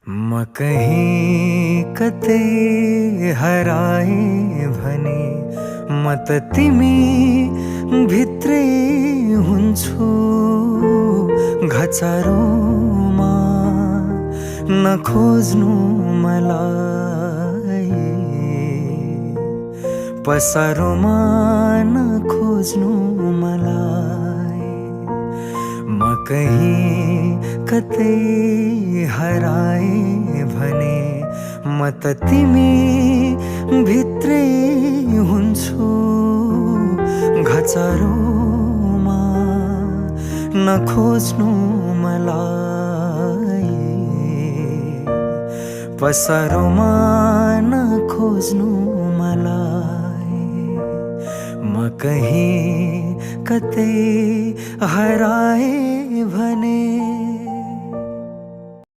म कहीं कतै हराए भने म त तिमी भित्रै हुन्छु। घचारोमा नखोज्नु मलाई, पसारोमा नखोज्नु मलाई। म कहीं कतै हराए भने म त तिमी भित्रै हुन्छु। घचारोमा नखोज्नु मलाई, पसारोमा नखोज्नु मलाई। म कहीं कतै हराए भने